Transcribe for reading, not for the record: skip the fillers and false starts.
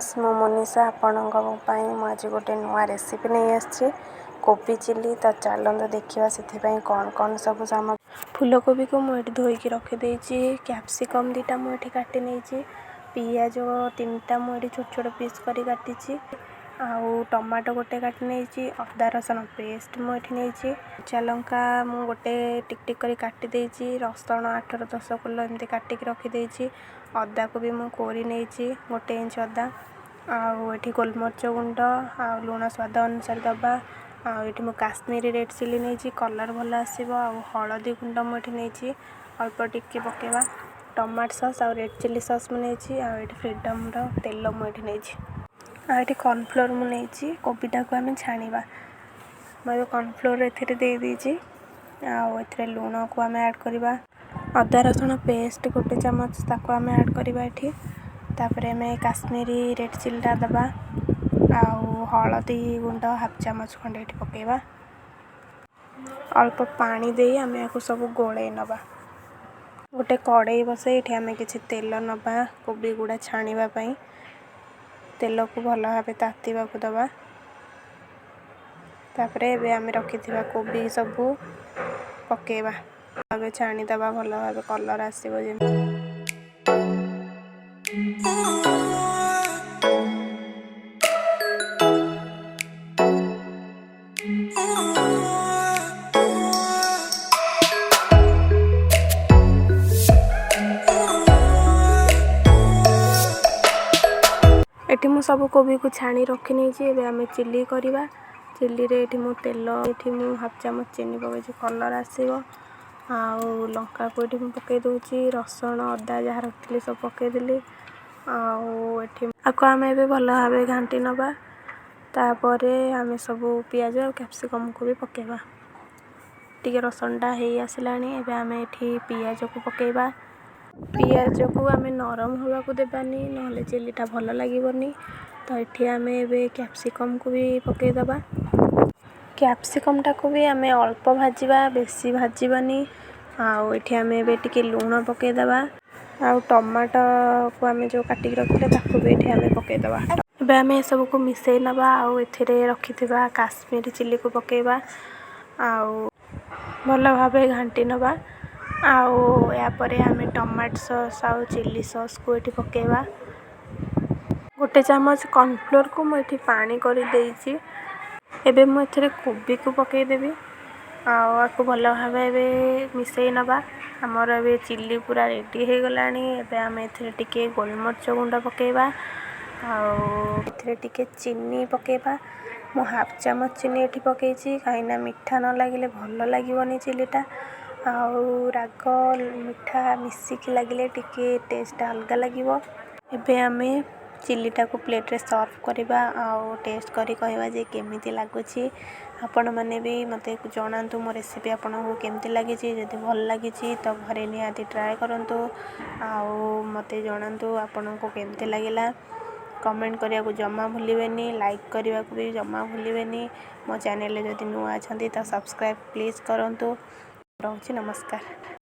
Friends, ମୁଁ ମନୀଷା। ଆପଣଙ୍କ ପାଇଁ ମୁଁ ଆଜି ଗୋଟେ ନୂଆ ରେସିପି ନେଇ ଆସିଛି, କୋବି ଚିଲି। ତ ଚାଲନ୍ତୁ ଦେଖିବା ସେଥିପାଇଁ କ'ଣ କ'ଣ ସବୁ ସାମଗ୍ରୀ। ଫୁଲକୋବିକୁ ମୁଁ ଏଠି ଧୋଇକି ରଖିଦେଇଛି। କ୍ୟାପ୍ସିକମ୍ 2ଟା ମୁଁ ଏଠି କାଟି ନେଇଛି। ପିଆଜ 3ଟା ମୁଁ ଏଠି ଛୋଟ ଛୋଟ ପିସ୍ କରି କାଟିଛି ଆଉ ଟମାଟୋ ଗୋଟେ କାଟି ନେଇଛି। ଅଦା ରସୁଣ ପେଷ୍ଟ ମୁଁ ଏଠି ନେଇଛି। କଞ୍ଚା ଲଙ୍କା ମୁଁ ଗୋଟେ ଟିକ ଟିକ କରି କାଟି ଦେଇଛି। ରସୁଣ 8ରୁ 10 କୁଲ ଏମିତି କାଟିକି ରଖିଦେଇଛି। ଅଦାକୁ ବି ମୁଁ କୋରି ନେଇଛି, 1 ଇଞ୍ଚ ଅଦା। ଆଉ ଏଠି ଗୋଲମରିଚ ଗୁଣ୍ଡ ଆଉ ଲୁଣ ସ୍ୱାଦ ଅନୁସାରେ ଦେବା। ଆଉ ଏଠି ମୁଁ କାଶ୍ମୀରୀ ରେଡ଼୍ ଚିଲି ନେଇଛି, କଲର୍ ଭଲ ଆସିବ। ଆଉ ହଳଦୀ ଗୁଣ୍ଡ ମୁଁ ଏଠି ନେଇଛି, ଅଳ୍ପ ଟିକେ ପକାଇବା। ଟମାଟୋ ସସ୍ ଆଉ ରେଡ଼୍ ଚିଲି ସସ୍ ମୁଁ ନେଇଛି। ଆଉ ଏଠି ଫ୍ରିଡ଼ମ୍ର ତେଲ ମୁଁ ଏଠି ନେଇଛି। ଆଉ ଏଠି କର୍ଣ୍ଣଫ୍ଲୋର୍ ମୁଁ ନେଇଛି। କୋବିଟାକୁ ଆମେ ଛାଣିବା। ମୁଁ ଏବେ କର୍ଣ୍ଣଫ୍ଲୋର୍ ଏଥିରେ ଦେଇଦେଇଛି। ଆଉ ଏଥିରେ ଲୁଣକୁ ଆମେ ଆଡ଼୍ କରିବା। ଅଦା ରସୁଣ ପେଷ୍ଟ 1 ଚାମଚ, ତାକୁ ଆମେ ଆଡ଼୍ କରିବା ଏଠି। ତାପରେ ଆମେ କାଶ୍ମୀରୀ ରେଡ଼୍ ଚିଲିଟା ଦେବା ଆଉ ହଳଦୀ ଗୁଣ୍ଡ ହାଫ୍ ଚାମଚ ଖଣ୍ଡେ ଏଠି ପକାଇବା। ଅଳ୍ପ ପାଣି ଦେଇ ଆମେ ୟାକୁ ସବୁ ଗୋଳେଇ ନେବା। ଗୋଟେ କଡ଼େଇ ବସେଇ ଏଠି ଆମେ କିଛି ତେଲ ନେବା କୋବି ଗୁଡ଼ା ଛାଣିବା ପାଇଁ। ତେଲକୁ ଭଲ ଭାବେ ତାତିବାକୁ ଦେବା। ତାପରେ ଏବେ ଆମେ ରଖିଥିବା କୋବି ସବୁ ପକାଇବା। ଏବେ ଛାଣିଦେବା ଭଲ ଭାବେ, କଲର୍ ଆସିବ ଯେମିତି। ଏଠି ମୁଁ ସବୁ କୋବିକୁ ଛାଣି ରଖିନେଇଛି। ଏବେ ଆମେ ଚିଲି କରିବା। ଚିଲିରେ ଏଠି ମୁଁ ତେଲ, ଏଠି ମୁଁ ହାଫ୍ ଚାମଚ ଚିନି ପକାଇଛି, କଲର୍ ଆସିବ। ଆଉ ଲଙ୍କାକୁ ଏଠି ମୁଁ ପକାଇ ଦେଉଛି। ରସୁଣ ଅଦା ଯାହା ରଖିଥିଲି ସବୁ ପକାଇଦେଲି। ଆଉ ଏଠି ଆକୁ ଆମେ ଏବେ ଭଲ ଭାବେ ଘାଣ୍ଟି ନେବା। ତାପରେ ଆମେ ସବୁ ପିଆଜ ଆଉ କ୍ୟାପ୍ସିକମ୍କୁ ବି ପକାଇବା। ଟିକେ ରସୁଣଟା ହେଇ ଆସିଲାଣି। ଏବେ ଆମେ ଏଠି ପିଆଜକୁ ପକାଇବା। ପିଆଜକୁ ଆମେ ନରମ ହେବାକୁ ଦେବାନି, ନହେଲେ ଚିଲିଟା ଭଲ ଲାଗିବନି। ତ ଏଠି ଆମେ ଏବେ କ୍ୟାପ୍ସିକମ୍କୁ ବି ପକାଇଦେବା। କ୍ୟାପ୍ସିକମ୍ଟାକୁ ବି ଆମେ ଅଳ୍ପ ଭାଜିବା, ବେଶୀ ଭାଜିବାନି। ଆଉ ଏଠି ଆମେ ଏବେ ଟିକେ ଲୁଣ ପକାଇଦେବା। ଆଉ ଟମାଟୋକୁ ଆମେ ଯେଉଁ କାଟିକି ରଖିଥିଲେ, ତାକୁ ବି ଏଠି ଆମେ ପକାଇଦେବା। ଏବେ ଆମେ ଏସବୁକୁ ମିଶାଇ ନେବା ଆଉ ଏଥିରେ ରଖିଥିବା କାଶ୍ମୀରୀ ଚିଲିକୁ ପକାଇବା ଆଉ ଭଲ ଭାବେ ଘାଣ୍ଟି ନେବା। ଆଉ ଏହାପରେ ଆମେ ଟମାଟୋ ସସ୍ ଆଉ ଚିଲି ସସ୍କୁ ଏଠି ପକାଇବା। 1 ଚାମଚ କର୍ଣ୍ଣଫ୍ଲୋର୍କୁ ମୁଁ ଏଠି ପାଣି କରିଦେଇଛି। ଏବେ ମୁଁ ଏଥିରେ କୋବିକୁ ପକାଇଦେବି ଆଉ ଆକୁ ଭଲ ଭାବେ ଏବେ ମିଶାଇ ନେବା। ଆମର ଏବେ ଚିଲି ପୁରା ରେଡ଼ି ହେଇଗଲାଣି। ଏବେ ଆମେ ଏଥିରେ ଟିକେ ଗୋଲମରିଚ ଗୁଣ୍ଡ ପକାଇବା ଆଉ ଏଥିରେ ଟିକେ ଚିନି ପକାଇବା। ମୁଁ ହାଫ୍ ଚାମଚ ଚିନି ଏଠି ପକାଇଛି, କାହିଁକିନା ମିଠା ନ ଲାଗିଲେ ଭଲ ଲାଗିବନି ଚିଲିଟା। ଆଉ ରାଗ ମିଠା ମିଶିକି ଲାଗିଲେ ଟିକେ ଟେଷ୍ଟଟା ଅଲଗା ଲାଗିବ। ଏବେ ଆମେ ଚିଲିଟାକୁ ପ୍ଲେଟ୍ରେ ସର୍ଭ କରିବା ଆଉ ଟେଷ୍ଟ କରି କହିବା ଯେ କେମିତି ଲାଗୁଛି। ଆପଣମାନେ ବି ମୋତେ ଜଣାନ୍ତୁ ମୋ ରେସିପି ଆପଣଙ୍କୁ କେମିତି ଲାଗିଛି। ଯଦି ଭଲ ଲାଗିଛି ତ ଘରେ ନିହାତି ଟ୍ରାଏ କରନ୍ତୁ ଆଉ ମୋତେ ଜଣାନ୍ତୁ ଆପଣଙ୍କୁ କେମିତି ଲାଗିଲା। କମେଣ୍ଟ କରିବାକୁ ଜମା ଭୁଲିବେନି, ଲାଇକ୍ କରିବାକୁ ବି ଜମା ଭୁଲିବେନି। ମୋ ଚ୍ୟାନେଲରେ ଯଦି ନୂଆ ଅଛନ୍ତି ତ ସବସ୍କ୍ରାଇବ୍ ପ୍ଲିଜ୍ କରନ୍ତୁ। ରହୁଛି, ନମସ୍କାର।